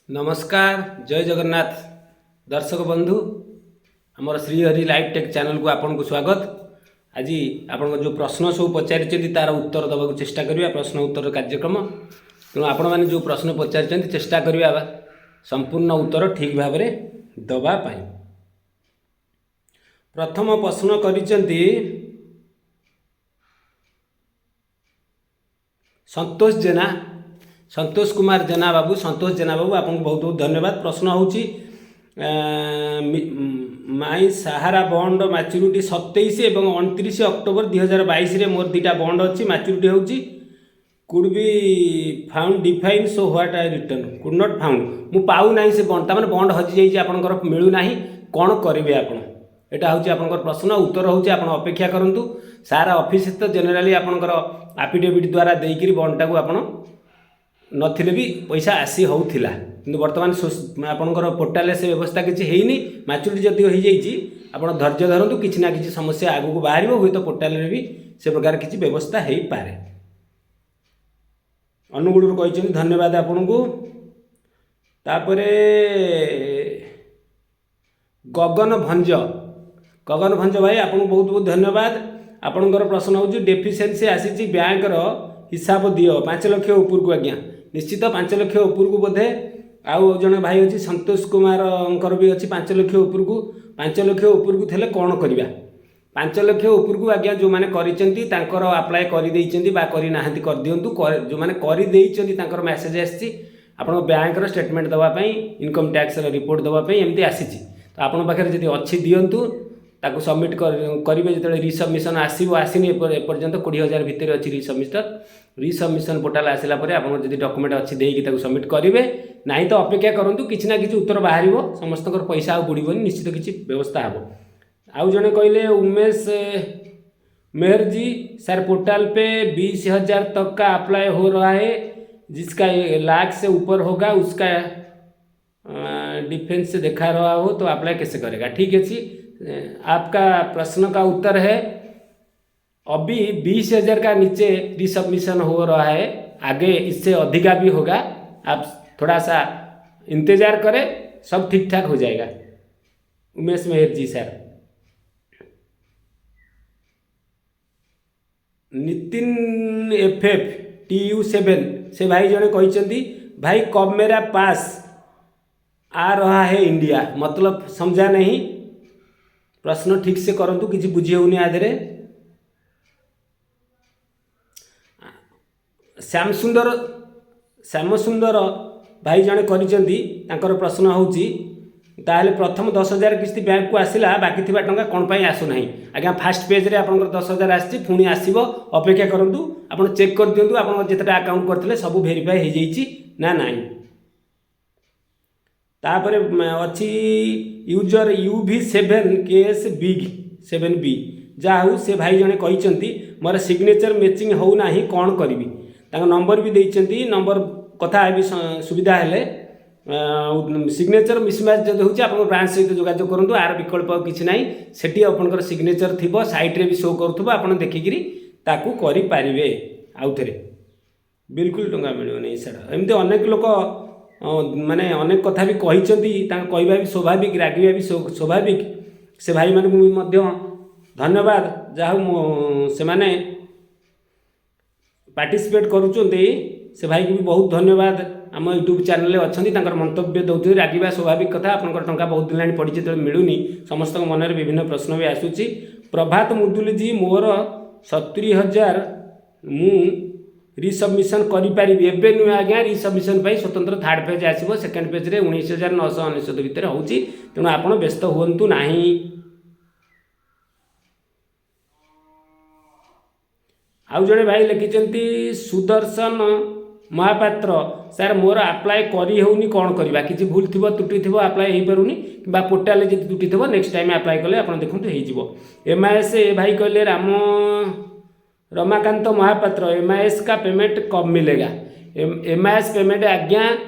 ନମସ୍କାର, ଜୟ ଜଗନ୍ନାଥ। ଦର୍ଶକ ବନ୍ଧୁ, ଆମର ଶ୍ରୀହରି ଲାଇଭ୍ ଟେକ୍ ଚ୍ୟାନେଲକୁ ଆପଣଙ୍କୁ ସ୍ୱାଗତ। ଆଜି ଆପଣଙ୍କ ଯେଉଁ ପ୍ରଶ୍ନ ସବୁ ପଚାରିଛନ୍ତି, ତାର ଉତ୍ତର ଦେବାକୁ ଚେଷ୍ଟା କରିବା, ପ୍ରଶ୍ନ ଉତ୍ତର କାର୍ଯ୍ୟକ୍ରମ। ତେଣୁ ଆପଣମାନେ ଯେଉଁ ପ୍ରଶ୍ନ ପଚାରିଛନ୍ତି, ଚେଷ୍ଟା କରିବା ସମ୍ପୂର୍ଣ୍ଣ ଉତ୍ତର ଠିକ୍ ଭାବରେ ଦେବା ପାଇଁ। ପ୍ରଥମ ପ୍ରଶ୍ନ କରିଛନ୍ତି ସନ୍ତୋଷ ଜେନା, ସନ୍ତୋଷ କୁମାର ଜେନା ବାବୁ। ସନ୍ତୋଷ ଜେନା ବାବୁ, ଆପଣଙ୍କୁ ବହୁତ ବହୁତ ଧନ୍ୟବାଦ। ପ୍ରଶ୍ନ ହେଉଛି, ମାଇ ସାହାରା ବଣ୍ଡ ମାଚ୍ୟୁରିଟି 27 ଏବଂ 29 ଅକ୍ଟୋବର 2022ରେ ମୋର ଦୁଇଟା ବଣ୍ଡ ଅଛି, ମାଚ୍ୟୁରିଟି ହେଉଛି, could be found, define, so what I return could not found. ମୁଁ ପାଉନାହିଁ ସେ ବଣ୍ଡ, ତାମାନେ ବଣ୍ଡ ହଜିଯାଇଛି ଆପଣଙ୍କର, ମିଳୁନାହିଁ, କ'ଣ କରିବେ ଆପଣ? ଏଇଟା ହେଉଛି ଆପଣଙ୍କର ପ୍ରଶ୍ନ। ଉତ୍ତର ହେଉଛି, ଆପଣ ଅପେକ୍ଷା କରନ୍ତୁ। ସାହାରା ଅଫିସ୍ ତ ଜେନେରାଲି ଆପଣଙ୍କର ଆଫିଡେଭିଟ୍ ଦ୍ୱାରା ଦେଇକରି ବଣ୍ଡଟାକୁ ଆପଣ ନଥିଲେ ବି ପଇସା ଆସି ହେଉଥିଲା। କିନ୍ତୁ ବର୍ତ୍ତମାନ ଆପଣଙ୍କର ପୋର୍ଟାଲରେ ସେ ବ୍ୟବସ୍ଥା କିଛି ହେଇନି। ମାଚୁରିଟି ଯଦିଓ ହେଇଯାଇଛି, ଆପଣ ଧୈର୍ଯ୍ୟ ଧରନ୍ତୁ, କିଛି ନା କିଛି ସମସ୍ୟା ଆଗକୁ ବାହାରିବ। ହୁଏତ ପୋର୍ଟାଲରେ ବି ସେ ପ୍ରକାର କିଛି ବ୍ୟବସ୍ଥା ହେଇପାରେ। ଅନୁଗୁଳରୁ କହିଛନ୍ତି, ଧନ୍ୟବାଦ ଆପଣଙ୍କୁ। ତାପରେ ଗଗନ ଭଞ୍ଜ, ଗଗନ ଭଞ୍ଜ ଭାଇ, ଆପଣଙ୍କୁ ବହୁତ ବହୁତ ଧନ୍ୟବାଦ। ଆପଣଙ୍କର ପ୍ରଶ୍ନ ହେଉଛି, ଡେଫିସିଏନ୍ସି ଆସିଛି, ବ୍ୟାଙ୍କର ହିସାବ ଦିଅ। 5 ଲକ୍ଷ ଉପରକୁ ଆଜ୍ଞା, ନିଶ୍ଚିତ 5 ଲକ୍ଷ ଉପରକୁ ବୋଧେ। ଆଉ ଜଣେ ଭାଇ ଅଛି, ସନ୍ତୋଷ କୁମାରଙ୍କର ବି ଅଛି 5 ଲକ୍ଷ ଉପରକୁ। 5 ଲକ୍ଷ ଉପରକୁ ଥିଲେ କ'ଣ କରିବା? 5 ଲକ୍ଷ ଉପରକୁ ଆଜ୍ଞା ଯେଉଁମାନେ କରିଛନ୍ତି, ତାଙ୍କର ଆପ୍ଲାଏ କରିଦେଇଛନ୍ତି ବା କରିନାହାନ୍ତି, କରିଦିଅନ୍ତୁ। ଯେଉଁମାନେ କରିଦେଇଛନ୍ତି, ତାଙ୍କର ମେସେଜ୍ ଆସିଛି ଆପଣଙ୍କ ବ୍ୟାଙ୍କର ଷ୍ଟେଟମେଣ୍ଟ ଦେବା ପାଇଁ, ଇନକମ୍ ଟ୍ୟାକ୍ସର ରିପୋର୍ଟ ଦେବା ପାଇଁ, ଏମିତି ଆସିଛି। ତ ଆପଣଙ୍କ ପାଖରେ ଯଦି ଅଛି ଦିଅନ୍ତୁ, ତାକୁ ସବମିଟ୍ କରିବେ ଯେତେବେଳେ ରିସବମିସନ୍ ଆସିବ। ଆସିନି ଏପର୍ଯ୍ୟନ୍ତ, 20,000 ଭିତରେ ଅଛି ରିସବମିସନ୍। ରିସବମିସନ୍ ପୋର୍ଟାଲ ଆସିଲା ପରେ ଆପଣଙ୍କର ଯଦି ଡକୁମେଣ୍ଟ ଅଛି, ଦେଇକି ତାକୁ ସବମିଟ୍ କରିବେ। ନାହିଁ ତ ଅପେକ୍ଷା କରନ୍ତୁ, କିଛି ନା କିଛି ଉତ୍ତର ବାହାରିବ। ସମସ୍ତଙ୍କର ପଇସା ଆଉ ବୁଡ଼ିବନି, ନିଶ୍ଚିତ କିଛି ବ୍ୟବସ୍ଥା ହେବ। ଆଉ ଜଣେ କହିଲେ ଉମେଶ मेहर जी, सर, पोर्टल पे 20,000 तक का अप्लाई हो रहा है, जिसका 1 लाख से ऊपर होगा उसका डिफरेंस से दिखा रहा हो तो अप्लाई कैसे करेगा? ठीक है जी, आपका प्रश्न का उत्तर है, अभी 20,000 का नीचे रिसबमिशन हो रहा है, आगे इससे अधिका भी होगा। आप थोड़ा सा इंतज़ार करें, सब ठीक ठाक हो जाएगा। उमेश मेहर जी sir. Nitin FF TU7, ସେ ଭାଇ ଜଣେ କହିଛନ୍ତି, भाई, कब मेरा पास आ रहा है इंडिया? मतलब समझा नहीं, ପ୍ରଶ୍ନ ଠିକ୍ ସେ କରନ୍ତୁ, କିଛି ବୁଝି ହେଉନି ଆ ଦେହରେ। ଶ୍ୟାମସୁନ୍ଦର, ଶ୍ୟାମସୁନ୍ଦର ଭାଇ ଜଣେ କରିଛନ୍ତି, ତାଙ୍କର ପ୍ରଶ୍ନ ହେଉଛି, ତାହେଲେ ପ୍ରଥମ 10,000 କିସ୍ତି ବ୍ୟାଙ୍କକୁ ଆସିଲା, ବାକି ଥିବା ଟଙ୍କା କ'ଣ ପାଇଁ ଆସୁନାହିଁ? ଆଜ୍ଞା, ଫାଷ୍ଟ ପେଜ୍ରେ ଆପଣଙ୍କର 10,000 ଆସିଛି, ପୁଣି ଆସିବ, ଅପେକ୍ଷା କରନ୍ତୁ। ଆପଣ ଚେକ୍ କରିଦିଅନ୍ତୁ, ଆପଣଙ୍କର ଯେତେଟା ଆକାଉଣ୍ଟ କରିଥିଲେ ସବୁ ଭେରିଫାଏ ହେଇଯାଇଛି ନା ନାହିଁ। ତାପରେ ଅଛି user UV7KS big 7B। ଯାହା ହଉ, ସେ ଭାଇ ଜଣେ କହିଛନ୍ତି, ମୋର ସିଗ୍ନେଚର ମ୍ୟାଚିଂ ହେଉନାହିଁ, କ'ଣ କରିବି? ତାଙ୍କ ନମ୍ବର ବି ଦେଇଛନ୍ତି, ନମ୍ବର କଥା ହେବି ସୁବିଧା ହେଲେ। ସିଗ୍ନେଚର ମିସମ୍ୟାଚ୍ ଯଦି ହେଉଛି, ଆପଣଙ୍କ ବ୍ରାଞ୍ଚ ସହିତ ଯୋଗାଯୋଗ କରନ୍ତୁ, ଆର ବିକଳ୍ପ ଆଉ କିଛି ନାହିଁ। ସେଠି ଆପଣଙ୍କର ସିଗ୍ନେଚର ଥିବ, ସାଇଟ୍ରେ ବି ଶୋ କରୁଥିବ, ଆପଣ ଦେଖିକିରି ତାକୁ କରିପାରିବେ ଆଉଥରେ। ବିଲକୁଲ ଟଙ୍କା ମିଳିବନି ସାର୍। ଏମିତି ଅନେକ ଲୋକ ମାନେ ଅନେକ କଥା ବି କହିଛନ୍ତି, ତାଙ୍କ କହିବା ବି ସ୍ୱାଭାବିକ, ରାଗିବା ବି ସ୍ୱାଭାବିକ। ସେ ଭାଇମାନଙ୍କୁ ବି ମଧ୍ୟ ଧନ୍ୟବାଦ। ଯାହା ହଉ, ମୁଁ ସେମାନେ ପାର୍ଟିସିପେଟ୍ କରୁଛନ୍ତି, ସେ ଭାଇକୁ ବି ବହୁତ ଧନ୍ୟବାଦ। ଆମ ୟୁଟ୍ୟୁବ୍ ଚ୍ୟାନେଲରେ ଅଛନ୍ତି, ତାଙ୍କର ମନ୍ତବ୍ୟ ଦେଉଛନ୍ତି। ରାଗିବା ସ୍ୱାଭାବିକ କଥା। ଆପଣଙ୍କର ଟଙ୍କା ବହୁତ ଦିନ ହେଲାଣି ପଡ଼ିଛି, ଯେତେବେଳେ ମିଳୁନି, ସମସ୍ତଙ୍କ ମନରେ ବିଭିନ୍ନ ପ୍ରଶ୍ନ ବି ଆସୁଛି। ପ୍ରଭାତ ମୁଦୁଲିଜୀ, ମୋର 70,000 ମୁଁ ରିସବମିସନ୍ କରିପାରିବି? ଏବେ ନୁହେଁ ଆଜ୍ଞା, ରିସବମିସନ୍ ପାଇଁ ସ୍ୱତନ୍ତ୍ର ଥାର୍ଡ଼ ପେଜ୍ ଆସିବ। ସେକେଣ୍ଡ ପେଜ୍ରେ 19,999 ଭିତରେ ହେଉଛି, ତେଣୁ ଆପଣ ବ୍ୟସ୍ତ ହୁଅନ୍ତୁ ନାହିଁ। ଆଉ ଜଣେ ଭାଇ ଲେଖିଛନ୍ତି, ସୁଦର୍ଶନ ମହାପାତ୍ର, ସାର୍, ମୋର ଆପ୍ଲାଏ କରି ହେଉନି, କ'ଣ କରିବା? କିଛି ଭୁଲ ଥିବ, ତ୍ରୁଟି ଥିବ, ଆପ୍ଲାଏ ହେଇପାରୁନି, କିମ୍ବା ପୋର୍ଟାଲରେ ଯଦି ତ୍ରୁଟି ଥିବ, ନେକ୍ସଟ ଟାଇମ୍ ଆପ୍ଲାଏ କଲେ ଆପଣ ଦେଖନ୍ତୁ ହେଇଯିବ। ଏମ୍ଆଇଏସ୍, ଏ ଭାଇ କହିଲେ, ରାମ ରମାକାନ୍ତ ମହାପାତ୍ର, एमआईएस का पेमेंट कब मिलेगा? एमआईएस पेमेंट ଆଜ୍ଞା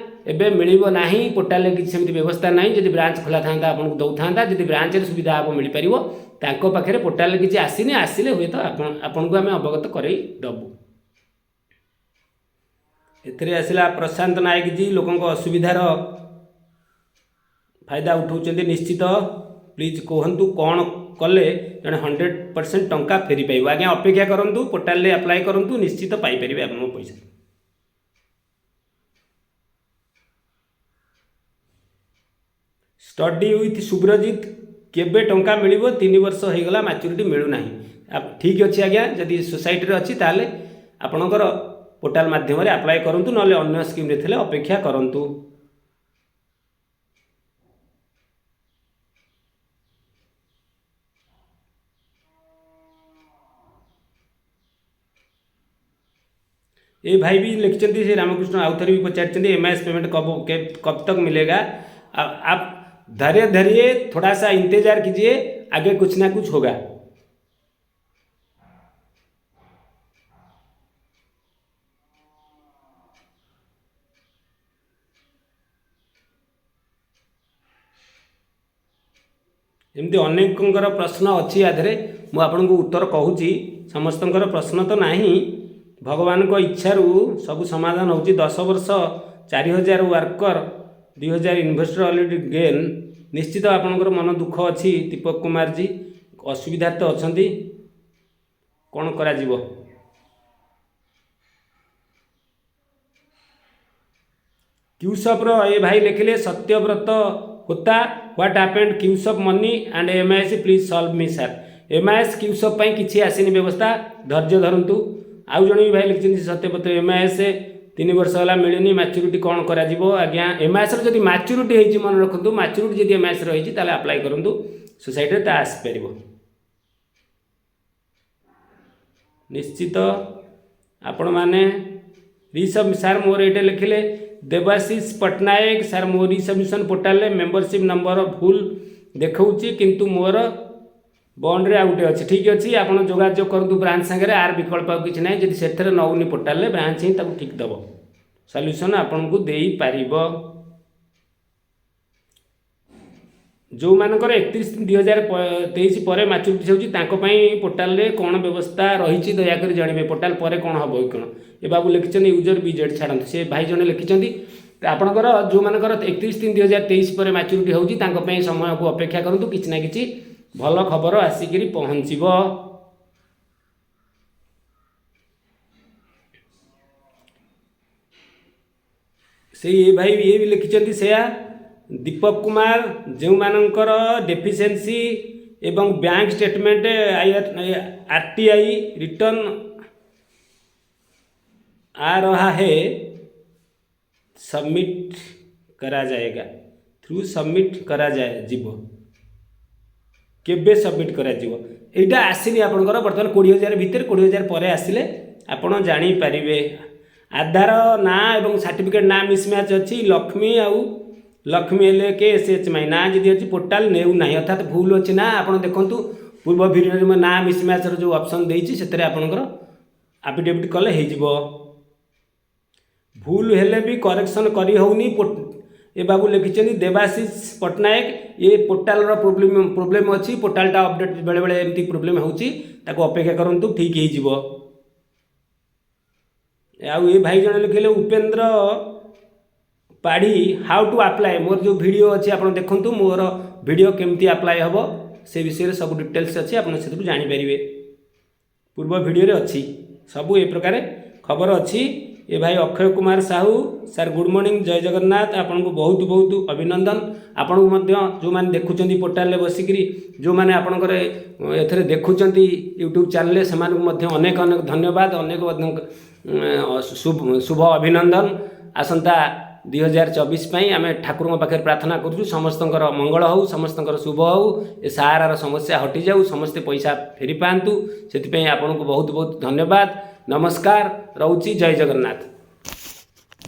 ଏବେ ମିଳିବ ନାହିଁ। ପୋର୍ଟାଲରେ କିଛି ସେମିତି ବ୍ୟବସ୍ଥା ନାହିଁ। ଯଦି ବ୍ରାଞ୍ଚ ଖୋଲା ଥାନ୍ତା, ଆପଣଙ୍କୁ ଦେଉଥାନ୍ତା। ଯଦି ବ୍ରାଞ୍ଚରେ ସୁବିଧା ହେବ, ମିଳିପାରିବ। ତାଙ୍କ ପାଖରେ ପୋର୍ଟାଲରେ କିଛି ଆସିନି, ଆସିଲେ ହୁଏତ ଆପଣଙ୍କୁ ଆମେ ଅବଗତ କରେଇ ଦେବୁ। ଏଥିରେ ଆସିଲା ପ୍ରଶାନ୍ତ ନାୟକ ଜୀ, ଲୋକଙ୍କ ଅସୁବିଧାର ଫାଇଦା ଉଠାଉଛନ୍ତି ନିଶ୍ଚିତ। ପ୍ଲିଜ୍ କୁହନ୍ତୁ, କ'ଣ କଲେ ଜଣେ 100% ଟଙ୍କା ଫେରି ପାଇବ? ଆଜ୍ଞା, ଅପେକ୍ଷା କରନ୍ତୁ, ପୋର୍ଟାଲରେ ଆପ୍ଲାଏ କରନ୍ତୁ, ନିଶ୍ଚିତ ପାଇପାରିବେ ଆପଣଙ୍କ ପଇସା। ଷ୍ଟଡି ୱିଥ୍ ସୁବ୍ରଜିତ, କେବେ ଟଙ୍କା ମିଳିବ? 3 ବର୍ଷ ହେଇଗଲା, ମାଚୁରିଟି ମିଳୁନାହିଁ। ଠିକ୍ ଅଛି ଆଜ୍ଞା, ଯଦି ସୋସାଇଟିରେ ଅଛି ତାହେଲେ ଆପଣଙ୍କର ପୋର୍ଟାଲ ମାଧ୍ୟମରେ ଆପ୍ଲାଏ କରନ୍ତୁ, ନହେଲେ ଅନ୍ୟ ସ୍କିମ୍ରେ ଥିଲେ ଅପେକ୍ଷା କରନ୍ତୁ। ଏ ଭାଇ ବି ଲେଖିଛନ୍ତି, ସେ ରାମକୃଷ୍ଣ ଆଉ ଥରେ ବି ପଚାରିଛନ୍ତି, एमआईएस पेमेंट कब कब तक मिलेगा? आप धैर्य धरिए, थोड़ा सा इंतजार कीजिए, आगे कुछ ना कुछ होगा। ଏମିତି ଅନେକଙ୍କର ପ୍ରଶ୍ନ ଅଛି ୟା ଦେହରେ। ମୁଁ ଆପଣଙ୍କୁ ଉତ୍ତର କହୁଛି, ସମସ୍ତଙ୍କର ପ୍ରଶ୍ନ ତ ନାହିଁ। ଭଗବାନଙ୍କ ଇଚ୍ଛାରୁ ସବୁ ସମାଧାନ ହେଉଛି। 10 ବର୍ଷ 4000 ୱାର୍କର, 2000 ଇନଭେଷ୍ଟର ଅଲରେଡ଼ି ଗେନ୍। ନିଶ୍ଚିତ ଆପଣଙ୍କର ମନ ଦୁଃଖ ଅଛି ଦୀପକ କୁମାରଜୀ, ଅସୁବିଧାରେ ତ ଅଛନ୍ତି, କ'ଣ କରାଯିବ? କ୍ୟୁସପ୍ର ଏ ଭାଇ ଲେଖିଲେ, Satyabrata Hota, what happened QSub money and MIS? Please solve me sir. MIS କ୍ୟୁସପ୍ ପାଇଁ କିଛି ଆସିନି ବ୍ୟବସ୍ଥା, ଧୈର୍ଯ୍ୟ ଧରନ୍ତୁ। ଆଉ ଜଣେ ବି ଭାଇ ଲେଖିଛନ୍ତି ସତ୍ୟବ୍ରତ, ଏମ୍ଆଇଏସ୍ 3 ବର୍ଷ ହେଲା ମିଳିନି ମାଚୁରିଟି, କ'ଣ କରାଯିବ ଆଜ୍ଞା? ଏମ୍ଆଇଏସ୍ର ଯଦି ମାଚୁରିଟି ହେଇଛି, ମନେ ରଖନ୍ତୁ, ମାଚୁରିଟି ଯଦି ଏମ୍ଆଇଏସ୍ର ହେଇଛି ତାହେଲେ ଆପ୍ଲାଏ କରନ୍ତୁ ସୋସାଇଟିରେ, ତା ଆସିପାରିବ ନିଶ୍ଚିତ। ଆପଣମାନେ ରିସବ୍ ସାର୍, ମୋର ଏଇଟା ଲେଖିଲେ ଦେବାଶିଷ ପଟ୍ଟନାୟକ, ସାର୍ ମୋ ରିସବମିସନ୍ ପୋର୍ଟାଲରେ ମେମ୍ବରସିପ୍ ନମ୍ବର ଭୁଲ ଦେଖାଉଛି, କିନ୍ତୁ ମୋର ବଣ୍ଡରେ ଆଉ ଗୋଟେ ଅଛି। ଠିକ୍ ଅଛି, ଆପଣ ଯୋଗାଯୋଗ କରନ୍ତୁ ବ୍ରାଞ୍ଚ ସାଙ୍ଗରେ, ଆର ବିକଳ୍ପ ଆଉ କିଛି ନାହିଁ। ଯଦି ସେଥିରେ ନେଉନି ପୋର୍ଟାଲରେ, ବ୍ରାଞ୍ଚ ହିଁ ତାକୁ ଠିକ୍ ଦେବ, ସଲ୍ୟୁସନ୍ ଆପଣଙ୍କୁ ଦେଇପାରିବ। ଯେଉଁମାନଙ୍କର 31/2023 ପରେ ମାଚୁରିଟି ହେଉଛି, ତାଙ୍କ ପାଇଁ ପୋର୍ଟାଲରେ କ'ଣ ବ୍ୟବସ୍ଥା ରହିଛି ଦୟାକରି ଜଣାଇବେ। ପୋର୍ଟାଲ ପରେ କ'ଣ ହେବ କି କ'ଣ? ଏ ବାବୁ ଲେଖିଛନ୍ତି ୟୁଜର ବିଜେଡ଼, ଛାଡ଼ନ୍ତୁ, ସେ ଭାଇ ଜଣେ ଲେଖିଛନ୍ତି। ଆପଣଙ୍କର ଯେଉଁମାନଙ୍କର 31/3/2023 ପରେ ମାଚୁରିଟି ହେଉଛି, ତାଙ୍କ ପାଇଁ ସମୟକୁ ଅପେକ୍ଷା କରନ୍ତୁ, କିଛି ନା କିଛି ଭଲ ଖବର ଆସିକିରି ପହଞ୍ଚିବ। ସେଇ ଏ ଭାଇ ଇଏ ବି ଲେଖିଛନ୍ତି ସେୟା, ଦୀପକ କୁମାର, ଯେଉଁମାନଙ୍କର ଡେଫିସିଏନ୍ସି ଏବଂ bank statement, I RTI return आ रहा है, सबमिट करा जाएगा थ्रू सबमिट କରାଯାଏ ଯିବ, କେବେ ସବମିଟ୍ କରାଯିବ? ଏଇଟା ଆସିନି ଆପଣଙ୍କର ବର୍ତ୍ତମାନ 20,000 ଭିତରେ, 20,000 ପରେ ଆସିଲେ ଆପଣ ଜାଣିପାରିବେ। ଆଧାର ନାଁ ଏବଂ ସାର୍ଟିଫିକେଟ୍ ନାଁ ମିସମ୍ୟାଚ୍ ଅଛି, ଲକ୍ଷ୍ମୀ ଆଉ ଲକ୍ଷ୍ମୀ ହେଲେ କେ ଏସ୍ ଏଚ୍ ମାଇ ନାଁ ଯଦି ଅଛି, ପୋର୍ଟାଲ ନେଉନାହିଁ, ଅର୍ଥାତ୍ ଭୁଲ ଅଛି ନା। ଆପଣ ଦେଖନ୍ତୁ, ପୂର୍ବ ଭିଡ଼ିଓରେ ମୋ ନାଁ ମିସମ୍ୟାଚ୍ର ଯେଉଁ ଅପସନ୍ ଦେଇଛି, ସେଥିରେ ଆପଣଙ୍କର ଆଫିଡେଭିଟ୍ କଲେ ହେଇଯିବ। ଭୁଲ ହେଲେ ବି କରେକ୍ସନ୍ କରି ହେଉନି। ଏ ବାବୁ ଲେଖିଛନ୍ତି ଦେବାଶିଷ ପଟ୍ଟନାୟକ, ଏ ପୋର୍ଟାଲର ପ୍ରୋବ୍ଲେମ୍ ଅଛି, ପୋର୍ଟାଲଟା ଅପଡ଼େଟ୍ ବେଳେବେଳେ ଏମିତି ପ୍ରୋବ୍ଲେମ୍ ହେଉଛି, ତାକୁ ଅପେକ୍ଷା କରନ୍ତୁ, ଠିକ୍ ହେଇଯିବ। ଆଉ ଏ ଭାଇ ଜଣେ ଲେଖିଲେ Upendra Padhi, how to apply? ମୋର ଯେଉଁ ଭିଡ଼ିଓ ଅଛି ଆପଣ ଦେଖନ୍ତୁ, ମୋର ଭିଡ଼ିଓ କେମିତି ଆପ୍ଲାଏ ହେବ ସେ ବିଷୟରେ ସବୁ ଡିଟେଲ୍ସ ଅଛି, ଆପଣ ସେଥିରୁ ଜାଣିପାରିବେ। ପୂର୍ବ ଭିଡ଼ିଓରେ ଅଛି ସବୁ, ଏ ପ୍ରକାର ଖବର ଅଛି। ଏ ଭାଇ Akshay Kumar Sahu, sir good morning, ଜୟ ଜଗନ୍ନାଥ, ଆପଣଙ୍କୁ ବହୁତ ବହୁତ ଅଭିନନ୍ଦନ। ଆପଣଙ୍କୁ ମଧ୍ୟ ଯେଉଁମାନେ ଦେଖୁଛନ୍ତି ପୋର୍ଟାଲରେ ବସିକିରି, ଯେଉଁମାନେ ଆପଣଙ୍କର ଏଥିରେ ଦେଖୁଛନ୍ତି ୟୁଟ୍ୟୁବ୍ ଚ୍ୟାନେଲରେ, ସେମାନଙ୍କୁ ମଧ୍ୟ ଅନେକ ଅନେକ ଧନ୍ୟବାଦ, ଅନେକ ଅନେକ ଶୁଭ ଅଭିନନ୍ଦନ। ଆସନ୍ତା 2024 ପାଇଁ ଆମେ ଠାକୁରଙ୍କ ପାଖରେ ପ୍ରାର୍ଥନା କରୁଛୁ, ସମସ୍ତଙ୍କର ମଙ୍ଗଳ ହେଉ, ସମସ୍ତଙ୍କର ଶୁଭ ହେଉ, ଏ ସାହାରାର ସମସ୍ୟା ହଟିଯାଉ, ସମସ୍ତେ ପଇସା ଫେରି ପାଆନ୍ତୁ। ସେଥିପାଇଁ ଆପଣଙ୍କୁ ବହୁତ ବହୁତ ଧନ୍ୟବାଦ, ନମସ୍କାର, ରହୁଛି, ଜୟ ଜଗନ୍ନାଥ।